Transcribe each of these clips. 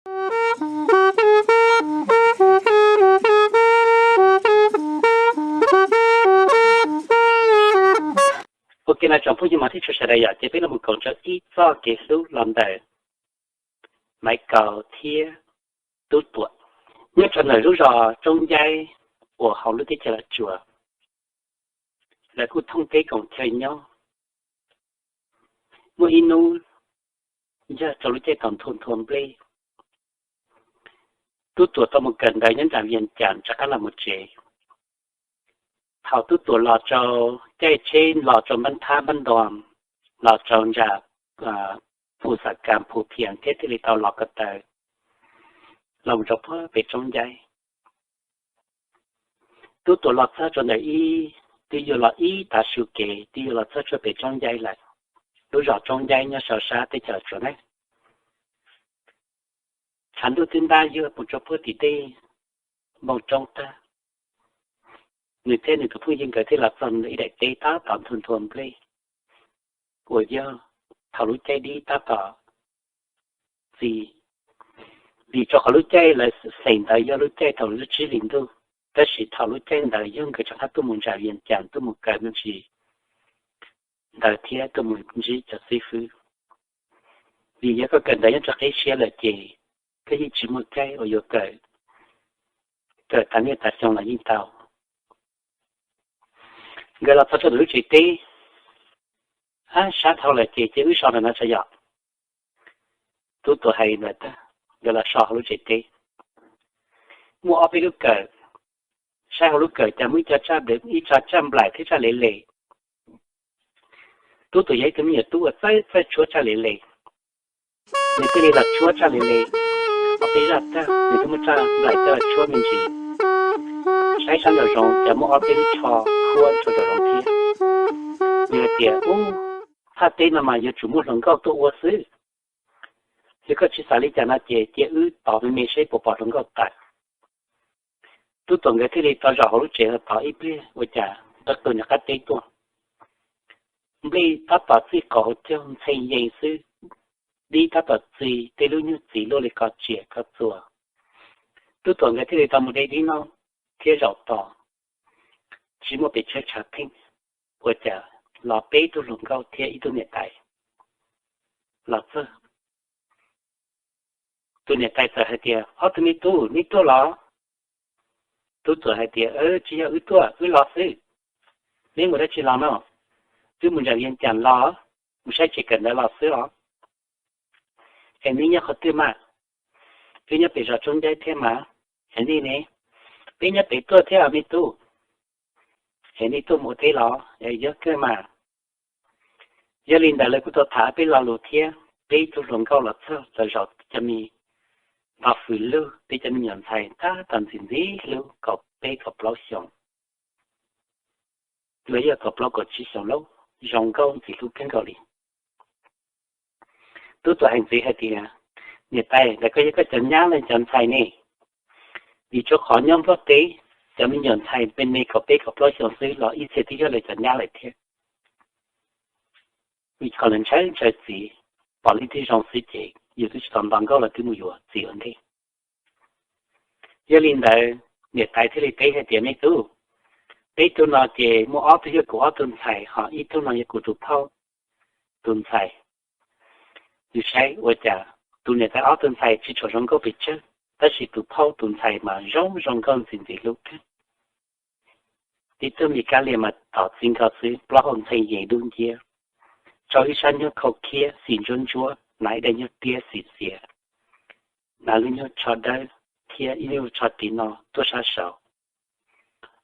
Ok, no tsoom phooj ywg mog thiab tsoom sawv daws, yog ces peb los mus koom tso ib txoj kev hlub los ntawm Maiv Kaus thiab Tub Tuam nyob rau ntawm lub zos Tsoob Ncaib uas hauv lub teb chaws Los Tsuas. Lawv kuj thoob teb koom chaw nyob. Muaj ib hnub yog rau lub caij thaum nthua nthua nplej, Tub Tuam tau mus kawm ntawv nyob nram Vias Cas rov qab los mus tsev. Thaum Tub Tuam los rau, caij tsheb los rau Npab Thab Npab Ntoos, los rau nram Phu Xam Kas Phu Phias thiab thiaj li tau los ko taw los mus rau puag pem Tsoob Ncaib. Tub Tuam los txog rau ntawm ib, twb yuav los ib tav su kev twb yuav los txog rau pem Tsoob Ncaib lawm. Lub zos Tsoob Ncaib nyob saum sab teb chaws Los Tsuas na. Tshav ntuj twb ntab yuag mus rau puag tim tej npoo roob tag, nws thiab nws tus phooj ywg nkawd thiaj los txog ib daim teb tab tom nthua nthua nplej, uas yog thaum lub caij dib tab tom txi, vim rau qhov lub caij lawv xeem ntawd yog lub caij thaum lub tsib hlis ntuj, tab sis thaum lub caij ntawd yog nkawd rov qab tuaj mus nram Vias Cas tuaj mus kawm me ntsis ntawv thiab tuaj mus ntsib cov xib fwb. Vim yog koj kawm ntawv nyob rau qib siab lawm ces koj yeej tsis muaj caij uas yuav kawm, kawm tas niaj tas xyoo los yeej tau. Nkawd los txog rau ntawm lub tsev teb, ab, sab dhau lawm ces cia wb so ntawm no tso yom. Tub Tuam hais ntawd tag, nkawd los so hauv lub tsev teb. Muaj ob peb lub kawm, saib hauv lub kawm cas muaj ib co tsaj, ib co tsaj nplaim thiab tsaj le le. Tub Tuam yog ib tug me nyuam tub uas txawj txawj tshuab tsaj le le, nws thiaj li los tshuab tsaj le le ob peb zaj tag, nws thiaj muab tsaj nplaim coj los tshuab me ntsis. Saib sab nraum zoov cas muaj ob peb lub tsho khuab rau nraum zoov thiab. Nws hais tias, ub, thaj teb no mas yuav tsum muaj hluas nkauj tuaj ua xwb. Yog koj tsis xav li cas no ces cia wb tos me me seb puas pom hluas nkauj tawm. Tub Tuam nkawd thiaj li tau zaum hauv lub tsev no tos ib pliag ua cas nqawj qw nws qab teb tuaj. Nplej tab tom txij qaum hauv caug ntxhee yees xwb, dib tab tom txi, tej lub nyuag txiv luaj li ko tsiam ko txuas. Tub Tuam nkawd thiaj li tau mus de dib noj thiab zaum tos, tsis muaj pes tsawg tshav theej, ua cas los peb tug hluas nkauj thiab ib tug niam tais los txog. Tus niam tais txawm hais tias, ob tug me tub, neb tuaj los? Tub Tuam hais tias, tsis yog wb tuaj, wb los xwb. Neb mus dab tsi los no? Wb mus nram Vias Cas los, mus saib tsev kawm ntawv los xwb os. Es neb nyob qhov twg mas? Wb nyob pem zos Tsoob Ncaib thiab mas. Es nej ne? Peb nyob pem tuaj thiab me tub. Es nej tuaj mus ua teb los? Yog kawg mas. Yog li ntawd lawv kuj tau tham peb lo lus thiab, peb tug hluas nkauj los txog lawv zaum cov me npog fws lug, peb cov me nyuam ntxhais tab tom ntxim ntxim hlub kaum peb kaum plaub xyoos, los yog kaum plaub kaum tsib xyoos lauj, zoo nkauj ntxim hlub kawg nkaus li. Tub Tuam hais ntxiv hais tias, niam tais, ntawm koj yog koj cov nyab los cov ntxhais ne? Vim rau qhov nyob Nplog teb, cov me nyuam ntxhais me me kaum peb kaum plaub xyoos xwb los ib txhia twb yog lawv cov nyab lawm thiab. Vim qhov lawv ntshaw ntshaw txiv, pom leej twg zoo xwb ces yus twb tsis tau nto nkauj los twb mus yuav txiv ua ntej. Yog li ntawd niam tais thiaj li teb hais tias, me tub, peb tug no ces muaj ob tug yog kuv ob tug ntxhais, ho ib tug no yog kuv tus phauj tus ntxhais. Yus saib ua cas tus niam tais ob tug ntxhais tsis tshua zoo nkauj pes tsawg, tab sis tus phauj tus ntxhais mas zoo zoo nkauj ntxim ntxim hlub kawg. Tib tug me kab lia mas tom txij nkawm xwb, plaub hau ntxhee yees dub nciab, rau ib sab nyuag khau khiab xim ntsuab ntsuab, hnav ib daim nyuag tiab xim xiav, hnav lub nyuag tsho dawb thiab ib lub nyuag tsho tiv no tuaj sab saud.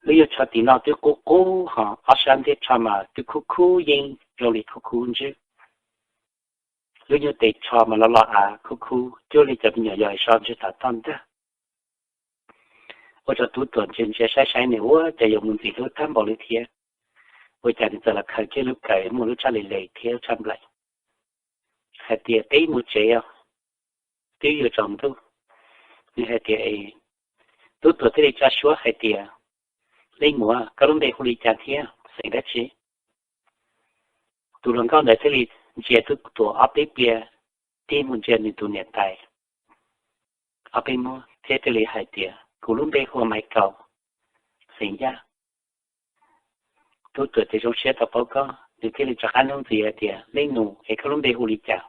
Lub nyuag tsho tiv no twb qub qub ho ob sab ntiag tsho mas twb khub khub yeeb zoo li khub khub ntswb. Lub nyuag tes tsho mas los los av khub khub cuag li cov me nyuam yog so ntswg tav toj ntag. Ua rau Tub Tuam ntsia ntsia saib saib nws ua cas yuav mus ntxim hlub tag npaum li thiab. Ua cas nws txawm los khaws kiag lub kawm muaj lub tsaj le le thiab tsaj nplaim hais tias, peb mus tsev os, twb yuav tsaus ntuj. Nws hais tias, Tub Tuam thiaj li tsa suab hais tias, leej muam, koj lub npe hu li cas thiab xeem dab tsi? Tus hluas nkauj ntawd thiaj li ntsia Tub Tuam ob peb pliag, tig mus ntsia nws tus niam tais. ob peb muag thiab thiaj li hais tias, Kuv lub npe hu ua Maiv Kaus, xeem Yaj. Tub Tuam tias, Zoo siab tau paub koj. Nws thiaj li rov qab nug ntxiv hais tias, Leej nus, es koj lub npe hu li cas?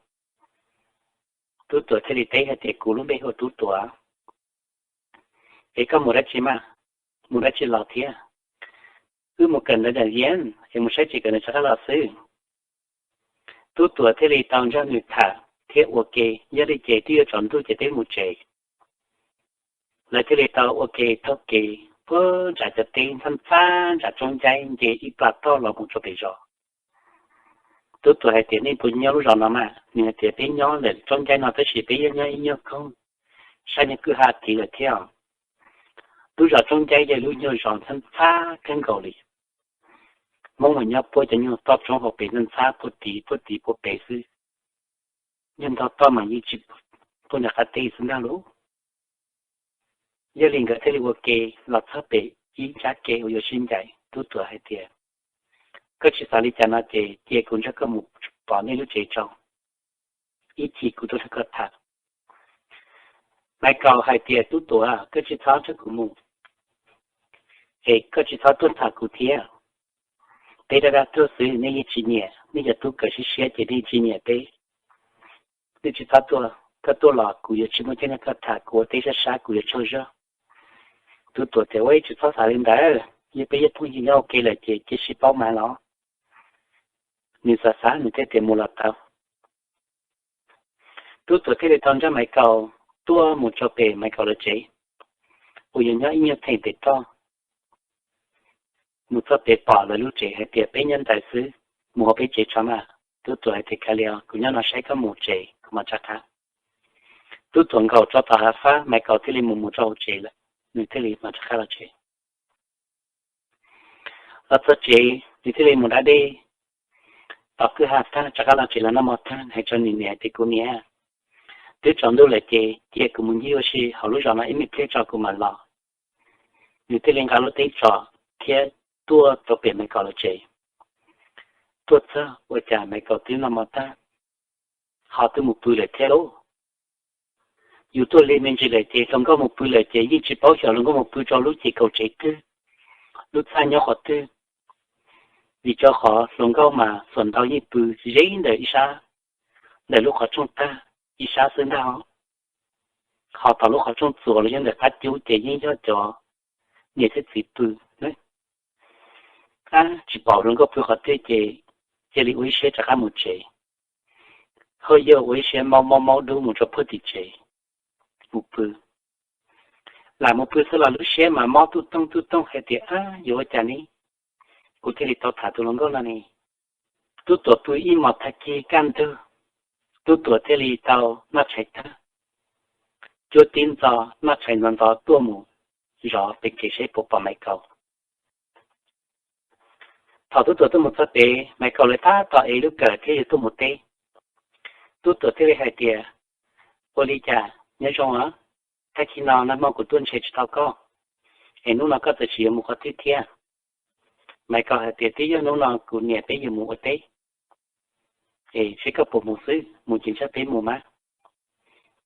Tub Tuam thiaj li teb hais tias, Kuv lub npe hu ua Tub Tuam. Es koj mus dab tsi mas, mus dab tsi los thiab? Wb mus kawm ntawv nram Vias, es mus saib tsis kawm ntawv rov qab los xwb. Tub Tuam thiaj li tau nrog nws tham thiab ua ke. Yog li ces twb yuav tsaus ntuj ces peb mus tsev. Lawv thiaj li tau ua ke taug kev puag nram cov teb ntxhab ntxhab nram Tsoob Ncaib nce ib plag toj los mus rau pem zos. Tub Tuam hais tias, Nej puas nyob lub zos no mas? Nws hais tias, Peb nyob ntawm Tsoob Ncaib no tab sis peb yeej nyob ib nyuag khoom sab nyuag kwj ha tid lawm thiab. Lub zos Tsoob Ncaib yog lub nyuag zos ntxhab ntxhab kawg nkaus li. Hmoob mas nyob puag cov nyuag toj roob hauv pes ntxhab ntxhab puag tid puag tid puag pem xwb. Nyuag ntog toj mas yeej tsis puag nram qab teb xwb ntag lauj. Yog li nkawd thiaj li ua ke los txog pem ib nrab ke uas yuav sib ncaim. Tub Tuam hais tias, Koj tsis xav li cas no ces cia kuv nrog koj mus pom nej lub tsev tso, ib chim kuv tuaj nrog koj tham. Maiv Kaus hais tias, Tub Tuam, koj tsis txhob nrog kuv mus, es koj tsis txhob tuaj tham kuv thiab. Peb dab dab tuag xwb nej yeej tsis nyiam, nej cov tub kawm siab siab ces nej tsis nyiam peb. Nej tsis txhob tuaj, koj tuaj los kuv yuav tsis muaj caij nrog koj tham, kuv ua teb sab sab kuv yuav tsaug zog. Tub Tuam tias, Ua tsis txhob xav li ntawd, yog peb yog phooj ywg nyob ua ke lawm ces cia sib paub mas los. Nws xav xav nws thiaj tias, Mus los tau. Tub Tuam thiaj li tau nrog Maiv Kaus tuaj mus rau pem Maiv Kaus lawv tsev, uas yog nyob ib nyuag theem pem toj. Mus txog pem pom lawv lub tsev hais tias, Peb nyob ntawd xwb, mus hauv peb tsev tso mas. Tub Tuam hais tias, Kav liam, kuv nyob no saib koj mus tsev kuv mam rov qab. Tub Tuam nkaum rau tom hav fab, Maiv Kaus thiaj li mus mus rau hauv tsev lawm, nws thiaj li mam rov qab los tsev. Los txog tsev nws thiaj li mus da dej tom kwj ha tag rov qab los tsev los noj mov tag, hais rau nws niam tias, Kuv niam, twb tsaus ntuj lawm ces cia kuv mus ncig ua si hauv lub zos no ib me pliag tso kuv mam los. Nws thiaj li nqa lub teeb tso thiab tuaj rau pem Maiv Kaus lawv tsev. Tuaj txog ua cas Maiv Kaus twb noj mov tag, ho twb mus pw lawm thiab lauj. Yus tuaj li me ntsis lawm ces hluas nkauj mus pw lawm ces yeej tsis paub xyov hluas nkauj mus pw rau lub ces kaum tsev twg, lub txaj nyob qhov twg, vim rau qhov hluas nkauj mas xuas ntau yeej pw ze ntawm ib sab, ntawm lub qhov rooj tag ib sab xwb ntag. Ho tom lub qhov rooj txuas los yog ntawm qab cub ces yeej yog cov niam thiab txiv pw. Ab, tsis pom hluas nkauj pw qhov twg ces cia li ua ib siab rov qab mus tsev. Haj yam ua ib siab maub maub maub dub mus rau puag tim tsev mus pw. Lam mus pw xwb los lub siab mas mob tuj tooj tuj tooj hais tias, Ab, yuav ua cas ne? Kuv thiaj li tau tham tus hluas nkauj no ne. Tub Tuam pw ib hmos tag kis kaj ntug, Tub Tuam thiaj li tau noj tshais tag, cuab tib ntxo noj tshais ntxov ntxov tuaj mus zov pem kev seb puas pom Maiv Kaus. Thaum Tub Tuam tuaj mus txog pem, Maiv Kaus lawv tab tom ev lub kawm thiab yuav tuaj mus teb. Tub Tuam thiaj li hais tias, Ua li cas nyob zoo os? Tag kis no nag hmo kuv tuaj ntshe tsis tau koj, es hnub no koj txawm sim yuav mus qhov twg thiab? Maiv Kaus hais tias, Twb yog hnub no kuv niam peb yuav mus ua teb, es seb koj puas mus xwb, mus ces ntshe peb mus mas.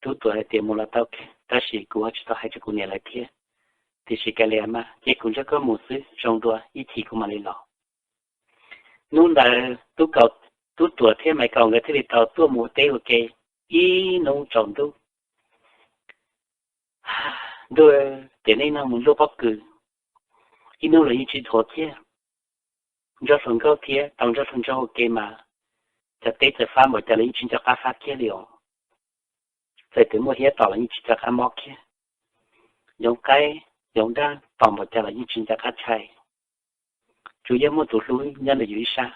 Tub Tuam hais tias, Mus los tau, tab sis kuv ho tsis tau hais rau kuv niam lawv thiab. Tiam sis kav liam mas, cia kuv nrog koj mus xwb, zoo dua ib chim kuv mam li los. Hnub ntawd Tub Tuam thiab Maiv Kaus nkawd thiaj li tau tuaj mus ua teb ua ke ib hnub tsaus ntuj. Ntuj, tiam neej no mus luaj pob kws, ib hnub los yeej tsis dhuav kiag. Nrog hluas nkauj thiab tau nrog hluas nraug ua ke mas, cov teb txawm fab npaum cas los yeej tsis nco qab fab kiag li os. Txawm tias muaj hiab tom los yeej tsis nco qab mob kiag. Yoov qaib yoov daj tom npaum cas los yeej tsis nco qab tshais. Tsuas yog muaj tus hlub nyob ntawm yus ib sab.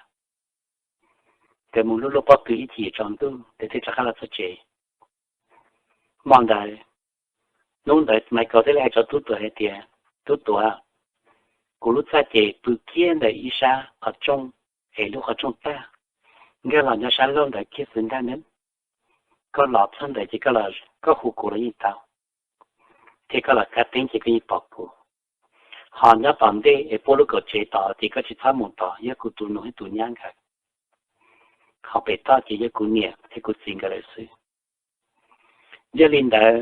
Nkawd mus luaj luaj pob kws ib chim tsaus ntuj nkawd thiaj rov qab los txog tsev. Hmo ntawd, hnub ntawd Maiv Kaus thiaj li hais rau Tub Tuam hais tias, Tub Tuam, kuv lub txaj ces pw kiag ntawm ib sab qhov rooj, es lub qhov rooj tag, nkag los nyob sab laug ntawd kiag xwb ntag nawb. Koj los txog ntawd ces koj hu kuv los yeej tau, thiab koj los kab teeb ces koj yeej pom kuv. Ho nyob tom ntej es puab lub kaum tsev tod ces koj tsis txhob mus tod, yog kuv tus nus thiab tus nyab nkawd. Ho pem toj ces yog kuv niam thiab kuv txiv nkawd lawm xwb. Yog li ntawd,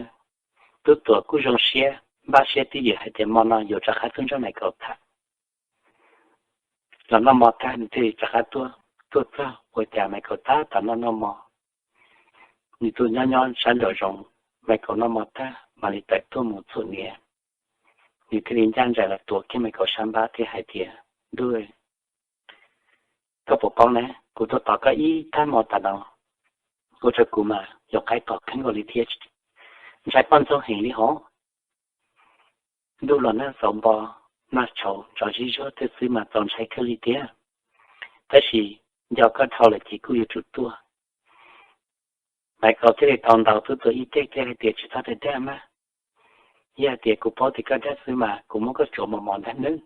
Tub Tuam kuj zoo siab, npaj siab twj ywm hais tias hmo no yuav rov qab tuaj nrog Maiv Kaus tham. Los noj hmo tag nws thiaj li rov qab tuaj, tuaj txog ua cas Maiv Kaus tab tom noj noj hmo. Nws tuaj nyob nyob sab nraum zoov, Maiv Kaus noj hmo tag mam li tawm tuaj mus txhuam hniav. Nws thiaj li ncaj nraim los tuav kiag Maiv Kaus sab npab thiab hais tias, Ntuj, koj puas paub na, kuv tuaj tos koj ib tag hmo tas no, ua rau kuv mas yuav qaib tom kheej ua li thiab, ntshai poj ntxoog heev li hov. Ntuj los nag xauv npo, nag tshauv ntsov zig zuag thiab xwb mas txaus ntshai kawg li thiab. Tab sis nco koj dhau lawm ces kuj yuav tsum tuaj. Maiv Kaus thiaj li tau ntaus Tub Tuam ib teg thiab hais tias, Tsis txhob dag dag mas, yog hais tias kuv paub tias koj dag xwb mas kuv muab koj tsuav mos mos ntag nawb.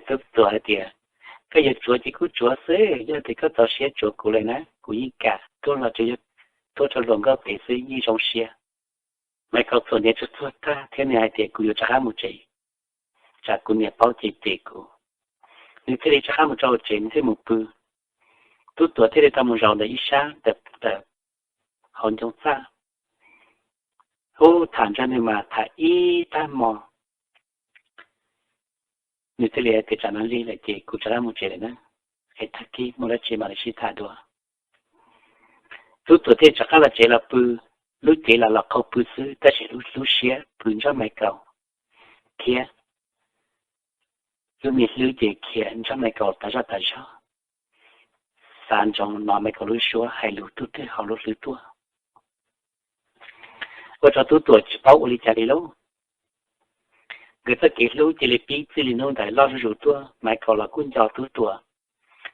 Tub Tuam hais tias, Koj yuav tsuav ces kuj tsuav xwb, yog tias koj txaus siab tsuav kuv lawm na kuv yeej kam, tuaj los tsuas yog tuaj rau hluas nkauj pem xwb yeej zoo siab. Maiv Kaus txhuam hniav tsuag tsuag tag thiab nws hais tias, Kuv yuav rov qab mus tsev, tsam kuv niam paub ces cem kuv. Nws thiaj li rov qab mus rau hauv tsev, nws thiaj mus pw. Tub Tuam thiaj li tau mus zaum ntawm ib sab ntawm hauv ncoo txaj. Ub, tham nrog nws mas tham ib tag hmo, nws thiaj li hais tias, Tsam no lig lawm ces kuv rov qab mus tsev lawm na, es tag kis muaj dab tsi mam li sib tham dua. Tub Tuam thiaj rov qab los tsev los pw, lub cev los los qaug pw xwb tab sis lub siab pw nrog Maiv Kaus thiab lub me hlwb ces khiav nrog Maiv Kaus tas zog tas zog. Xav ntsoov hnov Maiv Kaus lub suab hais lus tub twg hauv lub hlwb tuaj, ua rau Tub Tuam tsis paub ua li cas li lauj. Nkawd txoj kev hlub cia li pib txij li hnub ntawd loj zuj zus tuaj. Maiv Kaus los kuj nco Tub Tuam,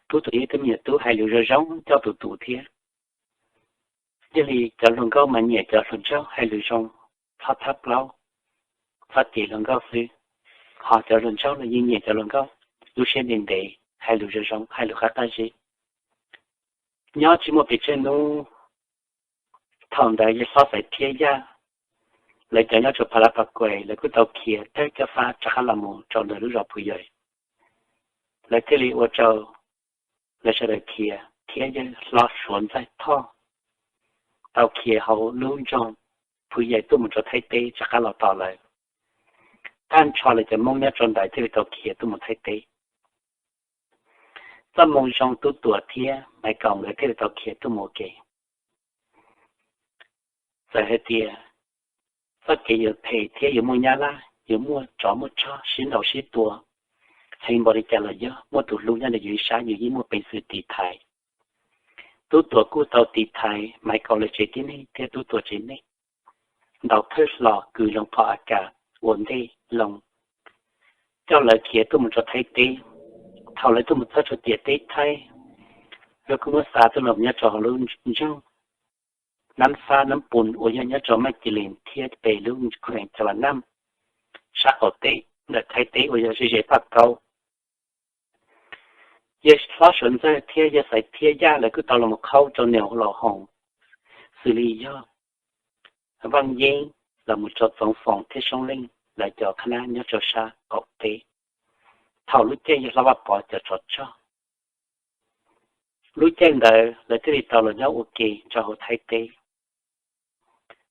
Tub Tuam yog ib tug me nyuam tub hais lus zoo zoo coj tus tus thiab. Yog li cov hluas nkauj mas nyiam cov hluas nraug hais lus zoo, txhob thab plaub, txhob cem hluas nkauj xwb, ho cov hluas nraug los yeej nyiam cov hluas nkauj lub siab ntev ntev, hais lus zoo zoo, hais lus qab qab zib. Nyob tsis muaj pes tsawg hnub, thaum ntawd yawg hlob Xaiv Thiab Yaj lawv cov nyob rau Pha La Pas Kuas lawv kuj tau khiav tawg caj fab rov qab los mus rau ntawm lub zos Phu Yais. Lawv thiaj li ua rau lawv sawv daws khiav thiab yawg hlob Suav Ntxawg Thoj tau khiav hauv lub nroog Phu Yais tuaj mus rau Thaib teb rov qab los tos lawv. Tag nrho lawv cov Hmoob nyob rau ntawd thiaj li tau khiav tuaj mus Thaib teb. Txoj moo zoo Tub Tuam thiab Maiv Kaus nkawd thiaj li tau khiav tuaj mus ua ke. Txawm hais tias txoj kev yuav phem thiab yuav muaj nyab laj, yuav muaj tsov muaj rog sib ntaus sib tua heev npaum li cas los yog muaj tus hlub nyob ntawm yus ib sab yus yeej muaj peev xwm tiv thaiv. Tub Tuam kuj tau tiv thaiv Maiv Kaus lawv tsev tib neeg thiab Tub Tuam tsev neeg, ntaus thawj hlo kws loo phom A Kas ua ntej loo, coj lawv khiav tuaj mus rau Thaib teb. Thaum lawv tuaj mus txog rau ciam teb Thaib, luag kuj muab xa tuaj los nyob rau hauv lub nroog Nab Fab Nab Pus uas yog nyob rau Maj Cis Lis thiab pem lub khuees Cas Las Naj sab qaum teb ntawm Thaib teb uas yog ze ze Paj Kaub. Yawg hlob Suav Ntxawg thiab yawg Xaiv Thiab Yaj lawv kuj tau los mus qhaub rau Niam Laus Hoos, xws li yog Vaj Yeeb, los mus rau Txoov Foom thiab Soob Leej lawv cov qhab nab nyob rau sab qaum teb. Thaum lub caij yawg hlob Vaj Pov cov tsov rog, lub caij ntawd lawv thiaj li tau los nyob ua ke rau hauv Thaib teb.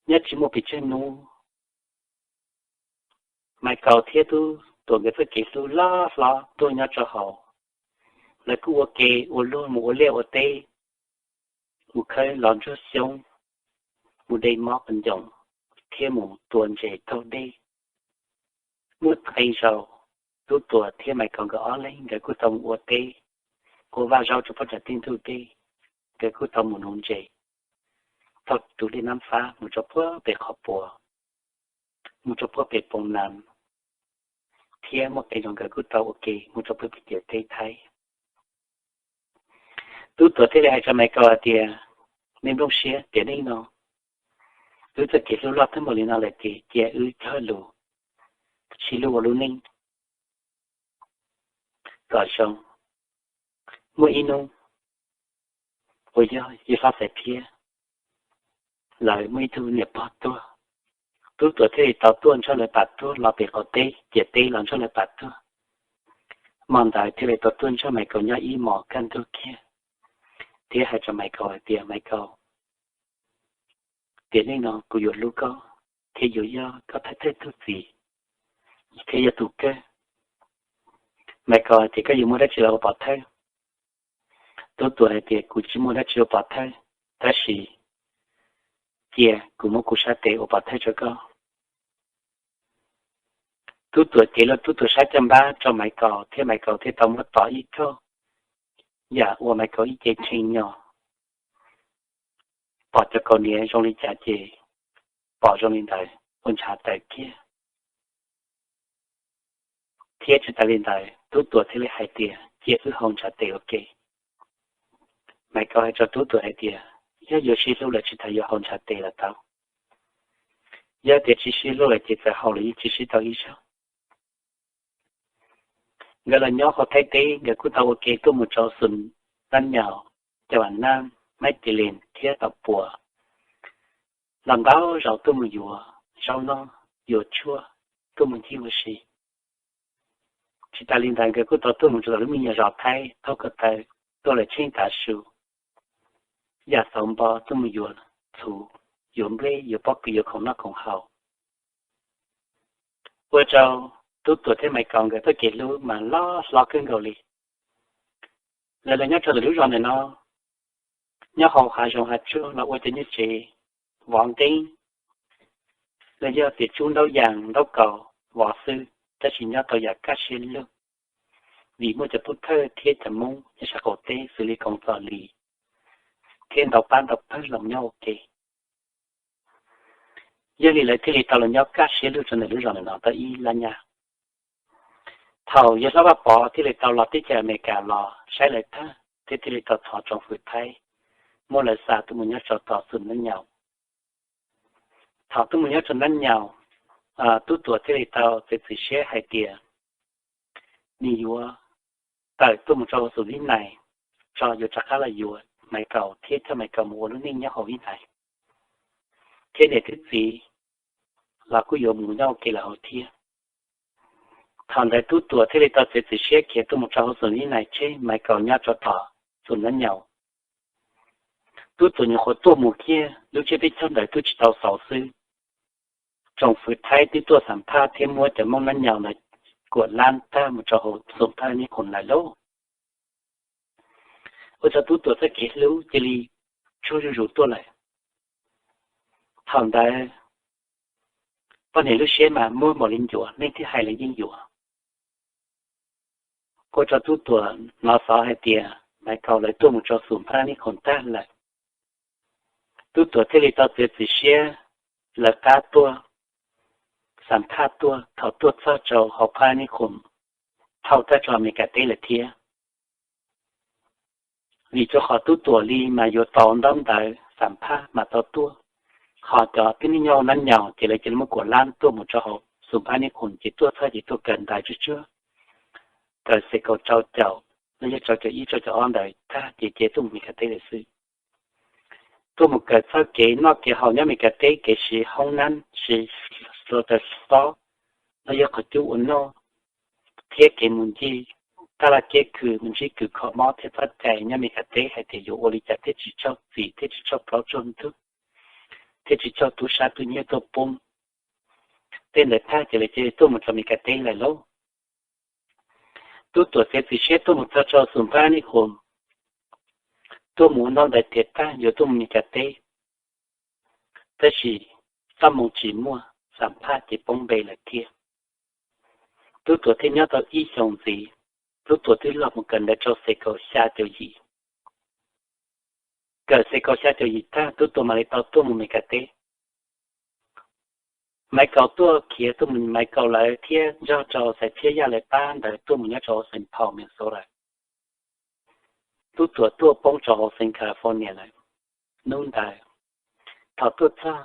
Nyob tsis muaj pes tsawg hnub, Maiv Kaus thiab Tub Tuam nkawd txoj kev hlub loj hlob tuaj nyob rau hauv. Lawv kuj ua ke ua luag mus ua liaj ua teb, mus khawb los ntsuag xyoob, mus de mob qas ncoos, thiab mus tua ntses taug dej. Muaj qee zaus, Tub Tuam thiab Maiv Kaus nkawd ob leeg nkawd kuj tau mus ua teb, ua vaj zaub rau pem nram tej ntug dej, nkawd kuj tau mus nuv ntses taug tus dej Nab Fab mus rau puag pem Qhov Puas, mus rau puag pem Poo Nas, thiab muaj qee zaus nkawd kuj tau ua ke mus rau puag pem ciam teb Thaib. Tub Tuam thiaj li hais rau Maiv Kaus hais tias, Nej nplooj siab tiam neej no, wb txoj kev hlub loj tag npaum li no lawm ces cia wb cog lus sib hlub ua lub neej kom zoo. Muaj ib hnub uas yog yawg hlob Xaiv Thiab lawv muaj ib tug niam pog tuag, Tub Tuam thiaj li tau tuaj nrog lawv pam tuag los pem qaum teb ciam teb los nrog lawv pam tuag. Hmo ntawd thiaj li tau tuaj nrog Maiv Kaus nyob ib hmos kaj ntug kiag, thiab hais rau Maiv Kaus hais tias, Maiv Kaus, tiam neej no kuv yuav hlub koj, thiab yuav yog koj thawj thawj tug txiv, thiab yog tus kawg. Maiv Kaus hais tias koj yuav muaj dab tsi los ua pov thawj? Tub Tuam hais tias kuv tsis muaj dab tsi ua pov thawj, tab sis cia kuv muab kuv sab tes ua pov thawj rau koj. Tub Tuam cev lub Tub Tuam sab caj npab rau Maiv Kaus thiab Maiv Kaus thiaj tau muab tom ib kauj yam ua Maiv Kaus ib ce tshee nyo, pom cov kaus hniav zoo li cas ces pom zoo li ntawd ua ntshav tawv kiag. Thiab tsis tas li ntawd Tub Tuam thiaj li hais tias cia wb hau ntshav tes ua ke. Maiv Kaus hais rau Tub Tuam hais tias yog yuav sib hlub lawm tsis tas yuav hau ntshav tes los tau, yog tias tsis sib hlub lawm ces txawm hau los yeej tsis sib tau ib zaug. Nkawd los nyob hauv Thaib teb nkawd kuj tau ua ke tuaj mus rau Xus Nab Nyaus, Cau Vam Nab, Mab Ces Lees thiab Tau Puas los ntau zaus tuaj mus yuav zaub noj, yuav tshuaj, tuaj mus ncig ua si. Tsis tas li ntawd nkawd kuj tau tuaj mus rau tom lub me nyuam zos Thaib thauj ko taw tuaj lawm tsheej tav su, yam xauv npo tuaj mus yuav txhuv, yuav nplej, yuav pob kws, yuav khoom noj khoom haus. Ua rau Tub Tuam thiab Maiv Kaus nkawd txoj kev hlub mas loj hlob kawg nkaus li. Lawv los nyob rau ntawm lub zos ntawm no, nyob hauv hav zoov hav tsuag los ua cov nyuj tsev vov nqeeb, los yog tias tsub ntaub yas ntaub kaus vov xwb, tab sis nyob tau yam kaj siab lug, vim muaj cov tub thawj thiab cov Hmoob nyob sab qaum teb xws li Koos Txos Lis thiab ntau pab ntau pawg los nyob ua ke. Yog li lawv thiaj li tau los nyob kaj siab lug rau ntawm lub zos ntawm no tau ib lab nyab. Thaum yawg hlob Vaj Pov thiaj li tau los teb chaws Amelikas los saib lawv tag thiab thiaj li tau thov tsoom fwv Thaib muab lawv xa tuaj mus nyob rau tom Xus Nab Nyaus. Thaum tuaj mus nyob rau Nab Nyaus, Tub Tuam thiaj li tau txiav txim siab hais tias nws yuav tawm tuaj mus rau Xus Vib Nais, tso yuav rov qab los yuav Maiv Kaus thiab coj Maiv Kaus mus ua lub neej nyob hauv Vib Nais, thiab niam thiab txiv los kuj yuav mus nyob ua ke lawm hauv thiab. Thaum ntawd Tub Tuam thiaj li tau txiav txim siab khiav tuaj mus rau hauv Xus Vib Nais tseg, Maiv Kaus nyob rau tom Xus Nab Nyaus. Tub Tuam nyuam qhuav tuaj mus kiag lub tsiab peb caug ntawd twb tsis tau xaus xwb, tsoom fwv Thaib twb tuaj xam phaj thiab muab cov Hmoob Nab Nyaus ntawd kuam lab tag mus rau hauv Xus Phaj Nib Khoom lawm lauj. Ua rau Tub Tuam txoj kev hlub cia li tsuag zuj zus tuaj lawm. Thaum ntawd poj niam lub siab mas muag npaum li ncuav, leej twg hais los yeej yuav. Ua rau Tub Tuam hnov xov hais tias Maiv Kaus lawv tuaj mus rau Xus Phaj Nib Khoom tag lawm. Tub Tuam thiaj li tau txiav txim siab lawv qab tuaj, xam phaj tuaj, thaum tuaj txog rau hauv Phaj Nib Khoom thauj tag rau Amelikas teb lawm thiab. Vim rau qhov Tub Tuam li mas yuav tau ntaub ntawv xam phaj mas tau tuaj, ho cov tib neeg nyob Nab Nyaus ces lawv cia li muab kuam lab tuaj mus rau hauv Xus Phaj Nib Khoom ces tuaj txog ces tuaj kawm ntawv tsuag tsuag, kawm xes kaum rau caum, los yog rau caum ib rau caum ob ntawd tag ces cia tuaj mus Amelikas teb lawm xwb. Tuaj mus kawm txog kev noj kev haus nyob Amelikas teb, kev siv hoob nab, siv slaughterhouse, los yog qhov cub ua noj, thiab kev mus ncig taj laj kiab khw mus ntsib kws kho mob thiab txhob cai nyob Amelikas teb hais tias yuav ua li cas thiaj tsis raug txim thiab tsis raug plaub raug ntug, thiab tsis raug tub sab tub nyiag tuaj poob. Tej ntawd tag ces lawv cia li tuaj mus rau Amelikas teb lawm lauj. Tub Tuam txiav txim siab tuaj mus txog rau Xus Phaj Nib Khoom, tuaj mus ua ntaub ntawv tiav tag yuav tuaj mus Amelikas teb, tab sis txoj hmoo tsis muaj, xam phaj ces poob npe lawm thiab. Tub Tuam thiaj nyob tau ib xyoos ntxiv, Tub Tuam twb los mus kawm ntawv rau xes kaum xya caum yim. Kawm xes kaum xya caum yim tag Tub Tuam mam li tau tuaj mus Amelikas teb. Maiv Kaus tuaj khiav tuaj mus, Maiv Kaus lawv thiab nrog rau Xaiv Tshiab Yaj lawv pab ntawd tuaj mus nyob rau Saint Paul, Minnesota lawm. Tub Tuam tuaj poob rau hauv xeev California lawm. Hnub ntawd, thaum tuaj txog,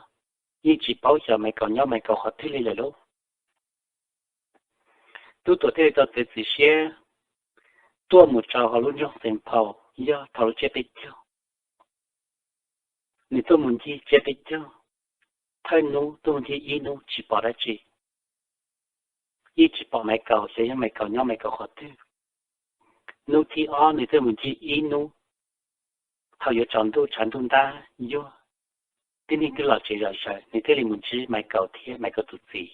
yeej tsis paub xyov Maiv Kaus nyob Maiv Kaus qhov twg li lawm lauj. Tub Tuam thiaj li tau txiav txim siab tuaj mus rau hauv lub nroog Saint Paul, yog thaum lub tsiab peb caug. Nws tuaj mus ncig tsiab peb caug, thawj hnub tuaj mus ncig ib hnub tsis pom dab tsi, yeej tsis pom Maiv Kaus, xyov yog Maiv Kaus nyob Maiv Kaus qhov twg. Hnub thib ob nws tuaj mus ncig ib hnub, thaum yuav tsaus ntuj tshav ntuj ntab yuag, Tib neeg twb los tsev zom zaws, nws thiaj li mus ntsib Maiv Kaus thiab Maiv Kaus tus txiv,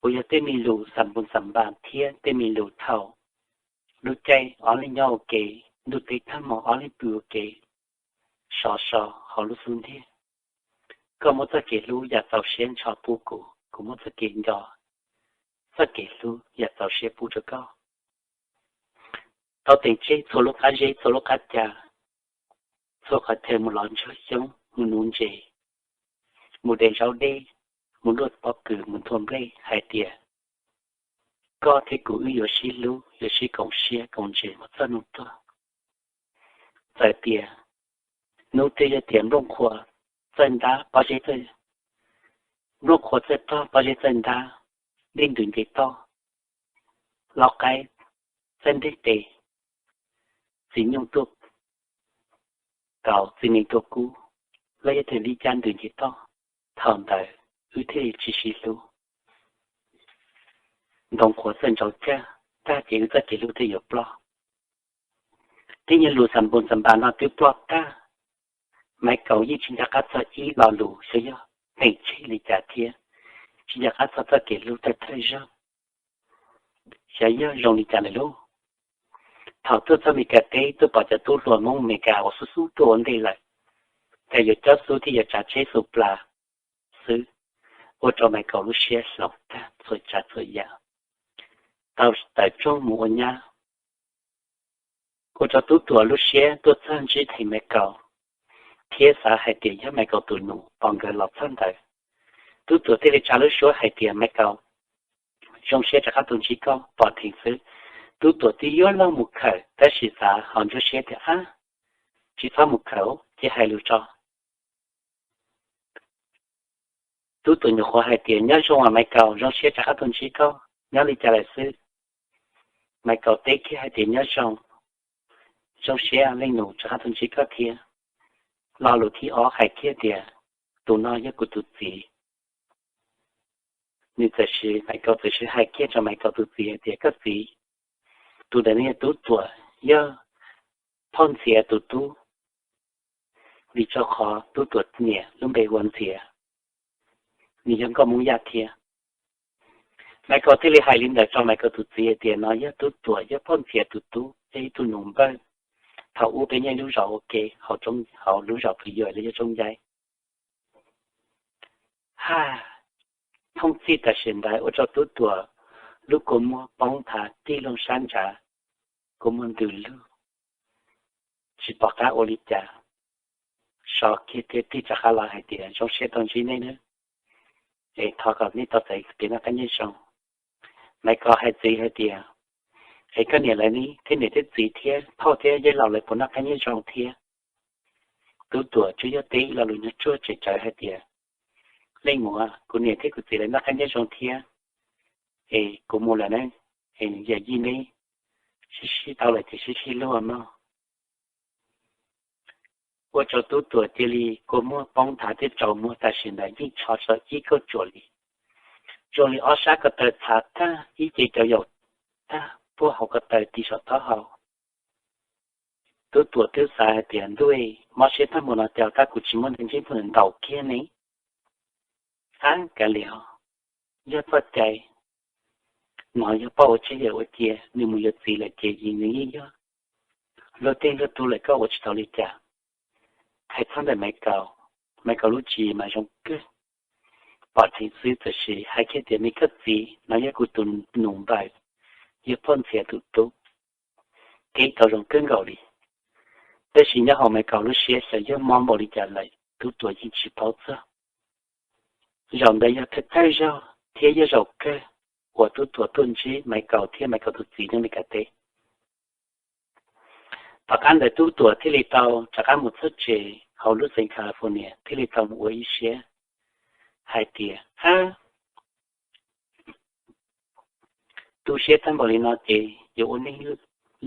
uas yog tej me lus xam npus xam npas thiab tej me lus thaum lub caij ob leeg nyob ua ke, ntuj teb tag hmo ob leeg pw ua ke, sov so hauv lub xub ntiag. Koj muab txoj kev hlub yam txaus siab ntsho pub kuv, kuv muab txoj kev nco, txoj kev hlub yam txaus siab pub rau koj. Tau teem tseg txhua lub qab zeb, txhua lub qab ca, txhua qhov chaw mus lov ntsuag xyoob, mus nuv ntses, mus de zaub dej, mus luaj pob kws, mus nthua nplej hais tias koj thiab kuv wb yuav sib hlub, yuav sib koom siab koom ntsws mus txog hnub tuag. Txawm tias hnub twg yog tias nplooj qhuav txawj ntab pob zeb, nplooj qhuav txawj tog pob zeb txawj ntab, dej ntws nce toj, lau qaib txawj nteg tes, txiv nyuj tuaj kaus, txiv nees tuaj kub, los yog tias li cas ntws nce toj, thaum ntawd wb thiaj li tsis sib hlub. Ntoo qhuav txawj ntsau cag, tag ces wb txoj kev hlub thiaj yuav ploj. Tib nyuag lus xam npus xam npas no twb ploj tag. Maiv Kaus yeej tsis nco qab txog ib lo lus, xyov yog teem tseg li cas thiab, tsis nco qab txog txoj kev hlub thawj thawj zaug, xyov yog zoo li cas lawm lauj. Thaum tuaj txog Mes Kas teb tuaj pom cov tub hluas Hmoob Mes Kas uas xub xub tuaj ua ntej lawm, cas yuav cob xub thiab yuav tsav tsheb xu plas xwb, ua rau Maiv Kaus lub siab hloov tag txhua tsav txhua yam, tau tawm rooj mus ua nyab. Ua rau Tub Tuam lub siab tuaj txog ntsib theem Maiv Kaus, thiab xav hais tias yog Maiv Kaus tus nus pom nkawd los txog ntawd. Tub Tuam thiaj li tsa lub suab hais tias Maiv Kaus, zoo siab rov qab tuaj ntsib koj, pom theem xwb. Tub Tuam twb yuav luag mus khawm tab sis xav ho ntsuab siab tias ab, tsis txhob mus khawm, cia hais lus tso. Tub Tuam nyuam qhuav hais tias nyob zoo os Maiv Kaus, zoo siab rov qab tuaj ntsib koj, nyob li cas lawm xwb? Maiv Kaus teb kiag hais tias nyob zoo, zoo siab leej nus rov qab tuaj ntsib koj thiab. Lo lus thib ob hais kiag tias tus no yog kuv tus txiv. Nws txawm sis, Maiv Kaus txawm sis hais kiag rau Maiv Kaus tus txiv hais tias koj txiv, tus ntawm no yog Tub Tuam, yog Phauj Ntxhiav tus tub, vim rau qhov Tub Tuam niam lub npe hu ua Ntxhiav, nws yog nkauj Hmoob Yaj thiab. Maiv Kaus thiaj li hais li ntawd rau Maiv Kaus tus txiv hais tias no yog Tub Tuam, yog Phauj Ntxhiav tus tub, yog ib tug nus npawg. Thaum ub peb nyob lub zos ua ke, hauv lub zos Phu Yuam los yog Tsooj Yai. Haj, thooj txij tam sim ntawd ua rau Tub Tuam lub kua muag poob nthav tij loo sab ntsav, kua muag ntws lug, tsis pom qab ua li cas. So kiag thiab tig rov qab los hais tias zoo siab tau ntsib nej nawb, es thov kom nej tau txais kev noj qab nyob zoo. Maiv Kaus hais txiv hais tias es koj niam lawv ne, thiab niam thiab txiv thiab phauj thiab yawg laus lawv puas noj qab nyob zoo thiab? Tub Tuam tsuas yog teb ib lo lus nyuag tsuag tsem tsawv hais tias leej muam, kuv niam thiab kuv txiv lawv noj qab nyob zoo thiab, es kuv mus lawm na, es yawm yij neb sib sib tau lawm ces sib sib hlub mog. Ua rau Tub Tuam cia li kua muag poob nthav thiab tsaus muag tam sim ntawd yeej tsho tso ib kauj tsuam li, zoo li ob sab ko taw txhav tag, ib ce cov yaum tag puag hauv ko taw ti saum taub hau. Tub Tuam twb xav hais tias ntuj, mob siab tag npaum no cas tab kuv tsis muaj neeg ntsib ntaus kiag ne. Ab kav liam, yog txoj cai no yog poj ua tseg yawm ua cia, nws mus yuav txiv lawm ces nws yeej yog luag tej luag tub lawm, koj ua tsis tau li cas. Hais txog ntawm Maiv Kaus, Maiv Kaus lub tswv yim mas zoo kawg. Pom theem xwb txawm sis hais kiag tias me koj txiv no yog kuv tus nus npaws, yog Phauj Ntxhiav tus tub, kev tau zoo kawg nkaus li. Tab sis nyob hauv Maiv Kaus lub siab xyov yog mob npaum li cas lawm Tub Tuam yeej tsis paub txog. Zaum ntawd yog thawj thawj zaug thiab yog zaum kawg uas Tub Tuam tuaj ntsib Maiv Kaus thiab Maiv Kaus tus txiv nyob Mes Kas teb. Tom qab ntawd Tub Tuam thiaj li tau rov qab mus txog tsev hauv lub xeev California thiaj li tau mus ua ib siab hais tias ab, tu siab tag npaum li no ces yuav ua neeg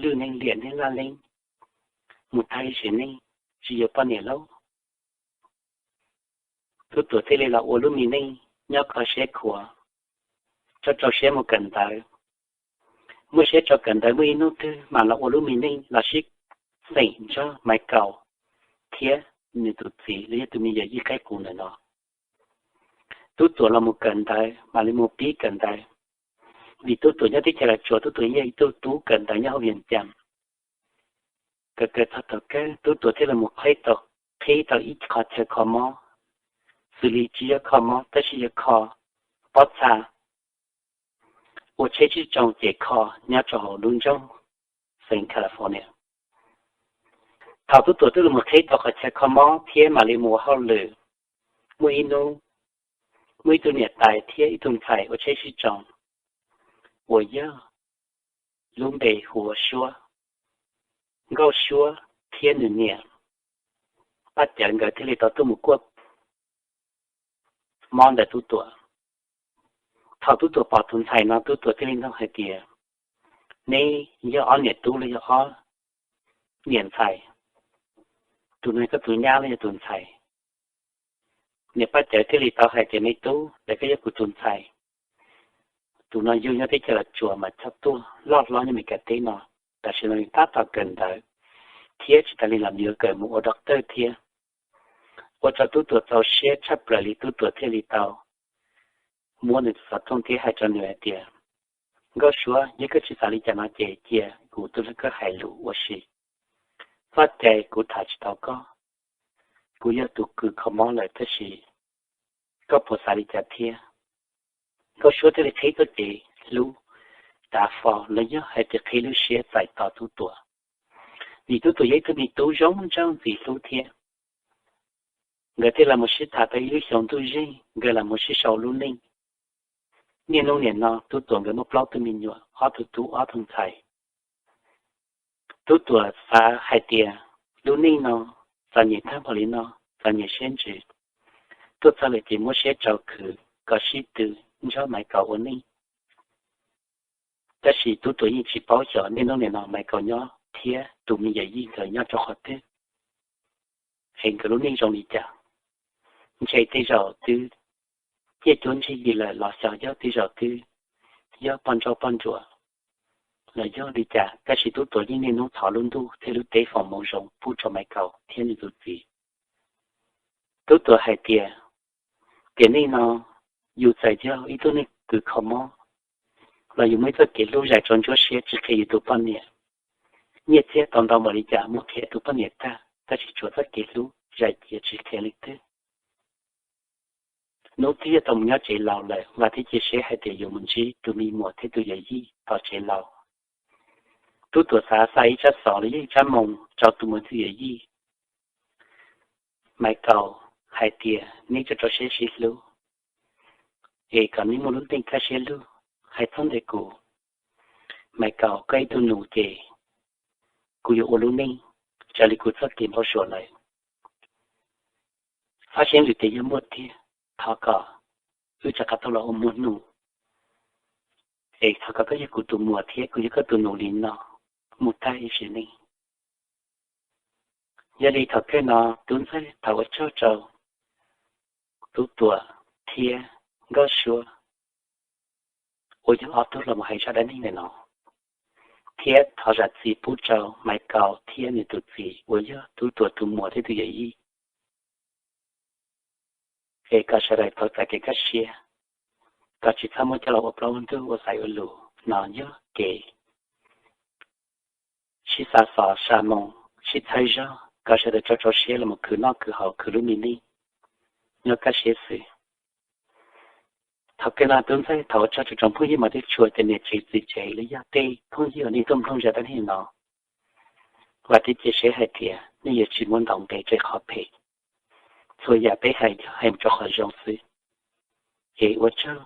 lwj neeg liam neeg laj leeb, mus tag ib sim neej tsis yuav poj niam lauj. Tub Tuam thiaj li los ua lub me neej nyob kho siab khuav, rau rau siab mus kawm ntawv. Muaj siab rau kawm ntawv muaj ib hnub twg mam los ua lub me neej los sib xeem nrog Maiv Kaus thiab nws tus txiv los yog tus me yawm yij qeb qus ntawm no. Tub Tuam los mus kawm ntawv, mam li mus pib kawm ntawv, vim Tub Tuam nyob teb chaws Los Tsuas, Tub Tuam yog ib tug tub kawm ntawv nyob hauv Vias Cas. Kawm kawm txog thaum kawg Tub Tuam thiaj li mus qhib tau, qhib tau ib qho chaw kho mob, xws li tsis yog kho mob tab sis yog kho pob txha, ua tsheb sib tsoo ces kho nyob rau hauv lub nroog Southern California. Thaum Tub Tuam twb los mus qhib tau qhov chaw kho mob thiab mam li mus ua hauj lwm, muaj ib hnub, muaj ib tug niam tais thiab ib tug ntxhais ua tsheb sib tsoo uas yog lub npe hu ua Suab, Nkauj Suab thiab nws niam Paj Cawv nkawd thiaj li tau tuaj mus kuaj mob ntawm Tub Tuam. Thaum Tub Tuam pom tus ntxhais no, Tub Tuam thiaj li nug hais tias, neb yog ob niam tub los yog ob niam ntxhais? Tus no koj tus nyab los yog tus ntxhais? Niam Paj Cawv thiaj li tau hais tias, me tub, ntawm koj yog kuv tus ntxhais. Tus no yug nyob teb chaws Los Tsuas mas coj tuaj loj hlob nyob Meskas teb no, tam sim no nws tab tom kawm ntawv thiab tsis tas li los nws yuav kawm mus ua doctor thiab. Ua rau Tub Tuam txaus siab tshaj plaws li, Tub Tuam thiaj li tau muab nws tus xov tooj thiab hais rau nws hais tias, Nkauj Suab, yog koj tsis xav li cas no ces cia kuv tuaj nrog koj hais lus ua si. Txoj cai kuv tham tsis tau koj, kuv yog tus kws kho mob lawm tab sis koj puas xav li cas thiab? Nkauj Suab thiaj li qhib txoj kev hlub tav fo los yog hais tias qhib lub siab txais tos Tub Tuam, vim Tub Tuam yog ib tug me tub zoo nraug ntxim hlub thiab. Nkawd thiaj los mus sib tham tau ib lub xyoo ntuj zeeg, nkawd los mus sib sau lub neej. Niaj hnub nim no Tub Tuam nkawd muaj plaub tug me nyuam, ob tug tub ob tug ntxhais. Tub Tuam xav hais tias lub neej no txom nyem tag npaum li no, txom nyem siab ntsws, tuaj txog lawm ces muab siab tso khwv kom sib tw nrog Maiv Kaus ua neej. Tab sis Tub Tuam yeej tsis paub xyov niaj hnub nim no Maiv Kaus nyob thiab tus me yawm yij nkawd nyob rau qhov twg, es nkawd lub neej zoo li cas. Ntshe tej zaum twb ciaj cuab ntsig yig lawm los xyov yog tej zaum twb yog poj nrauj poj nruam los yog li cas, tab sis Tub Tuam yeej niaj hnub thov lub ntuj thiab lub teb foom hmoov zoo pub rau Maiv Kaus thiab nws tus txiv. Tub Tuam hais tias, tiam neej no yus txawm yog ib tug neeg kws kho mob los yus muaj ib txoj kev hlub zais rau ntsuab siab tsis qhia yus tus poj niam. Nyiaj txiag tau ntau npaum li cas muab qhia tus poj niam tag, tab sis tshuav txoj kev hlub zais cia tsis qhia leej twg. Hnub twb yog tau mus nyob tsev laus lawm, Vam thiaj cia siab hais tias yuav mus ntsib tus me muam thiab tus yawm yij tom tsev laus. Tub Tuam xav xa ib tsab xov los yog ib tsab moo rau tus muam tus yawm yij, Maiv Kaus, hais tias neb tso rau siab sib hlub, es kom neb muaj lub neej kaj siab lug. Hais txog ntawm kuv, Maiv Kaus, koj ib tug nus ces kuv yuav ua lub neej raws li kuv txoj kev npau suav lawm. Fab siab lwm tias yog muaj tiag, thov kom wb rov qab tau los ua muaj nus, es thov kom koj yog kuv tus muam thiab kuv yog koj tus nus li no mus tag ib sim neej. Yog li thaum kawg no Tub Ntxawg thov ua tsaug rau Tub Tuam thiab Nkauj Suab uas yog ob tug los mus hais zaj dab neeg ntawm no, thiab thov zam txim pub rau Maiv Kaus thiab nws tus txiv uas yog Tub Tuam tus muam thiab tus yawm yij. Es kom sawv daws tau txais kev kaj siab, kom tsis txhob muab coj los ua plaub ua ntug ua xaiv ua lus. No yog kev sib xa xov xa moo, sib txhawb zog, kom sawv daws tso rau siab los mus khwv noj khwv haus khwv lub me neej nyob kaj siab xwb. Thaum kawg no Tub Ntxawg thov ua tsaug rau tsoom phooj ywg mas tub tshua cov niam tsev txiv tsev los yog tej phooj ywg uas nej tuaj mloog zaj dab neeg no. Vam thiab cia siab hais tias nej yuav tsis muab ntaus nqe rau qhov phem. Txhua yam peb hais yog hais mus rau qhov zoo xwb. Es ua tsaug